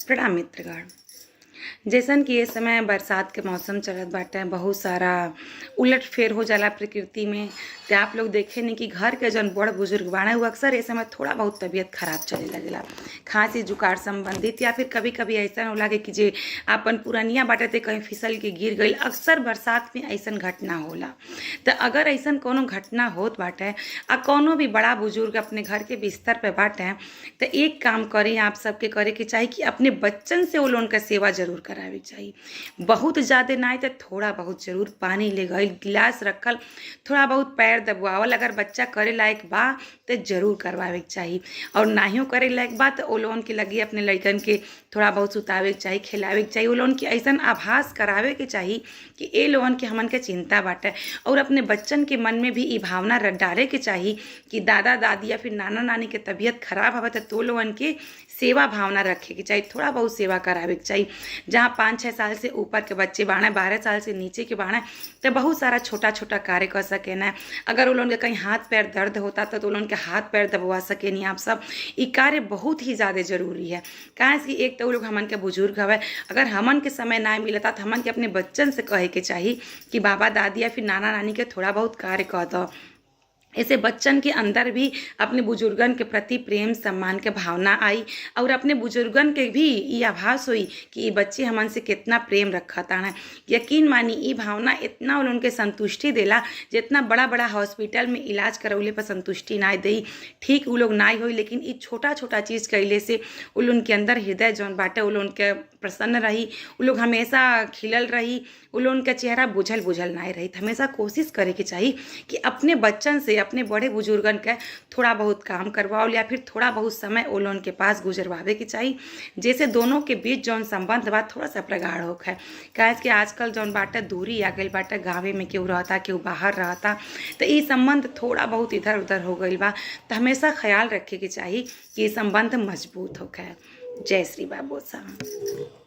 प्रणाम मित्रगण। जइसन कि ए समय बरसात के मौसम चलत बाटे, बहुत सारा उलट फेर हो जाला प्रकृति में। त आप लोग देखेनी कि घर के जौन बड़ बुजुर्ग बाड़े उ अक्सर ए समय थोड़ा बहुत तबीयत खराब चले लगेला, खांसी जुखार संबंधित, या फिर कभी कभी अइसन होला कि जे आपन पुरनिया बाटे ते कहीं फिसल के गिर गईल। अक्सर बरसात में अइसन घटना होला। त अगर अइसन कौनो घटना होत बाटे आ कौनो भी बड़ा बुजुर्ग अपने घर के बिस्तर पे बाटे, त एक काम करी आप सबके करे के चाही कि अपने बच्चन से वो लोगन के सेवा जरूर करावे के चाही। बहुत ज़्यादा नाही त थोड़ा बहुत जरूर पानी ले गईल, गिलास रखल, थोड़ा बहुत पैर दबवावल अगर बच्चा करे लायक बा त जरूर करवावे के चाही। और नाहियो करे लायक बा त ओ लोगन के लगे अपने लइकन के थोड़ा बहुत सुतावे के चाही, खिलावे के चाही। ओ लोगन के अइसन आभास करावे के चाही कि ए लोगन के हमन के चिंता बाटे। और अपने बच्चन के मन में भी ई भावना डाले के चाही कि दादा दादी या फिर नाना नानी के तबीयत खराब हवे त तो लोगन के सेवा भावना रखे के चाही, थोड़ा बहुत सेवा करावे के चाही। जहाँ 5-6 साल से ऊपर के बच्चे बाड़े, 12 साल से नीचे के बाड़े, त बहुत सारा छोटा छोटा कार्य कर सकेना। अगर वो लोगन के कहीं हाथ पैर दर्द होता तो लोगन के हाथ पैर दबवा सकेनी आप सब। ई कार्य बहुत ही ज़्यादा जरूरी है। काहे से कि एक तो उ लोग हमन के बुजुर्ग हवे, अगर हमन के समय ना मिलता तो हमन के अपने बच्चन से कहे के चाही कि बाबा दादी या फिर नाना नानी के थोड़ा बहुत कार्य कर दो। ऐसे बच्चन के अंदर भी अपने बुजुर्गन के प्रति प्रेम सम्मान के भावना आई और अपने बुजुर्गन के भी ई आभास हुई कि ई बच्चे हमन से कितना प्रेम रखता है। यकीन मानी ई भावना इतना उनके संतुष्टि देला जितना बड़ा बड़ा हॉस्पिटल में इलाज करौले पर संतुष्टि ना देई। ठीक उ लोग ना होई, लेकिन ई छोटा छोटा चीज़ कैले से उ लोगन के अंदर हृदय जौन बाटे उ लोगन के प्रसन्न रही, उ लोग हमेशा खिलल रही, उ लोगन के चेहरा बुझल बुझल नहीं रही। हमेशा कोशिश करे के चाही कि अपने बच्चन से अपने बड़े बुजुर्गन के थोड़ा बहुत काम करवाओ या फिर थोड़ा बहुत समय ओ लोगन के पास गुजरवावे के चाही, जैसे दोनों के बीच जौन संबंध बा थोड़ा सा प्रगाढ़ होखे। काहे कि आजकल जौन बाटे दूरी आ गइल बाटे, गाँवे में केहू रहता केहू बाहर रहता, तो ई संबंध थोड़ा बहुत इधर उधर हो गइल बा। तो हमेशा ख्याल रखे के चाही कि ई संबंध मजबूत होखे। जय श्री बाबू साहब।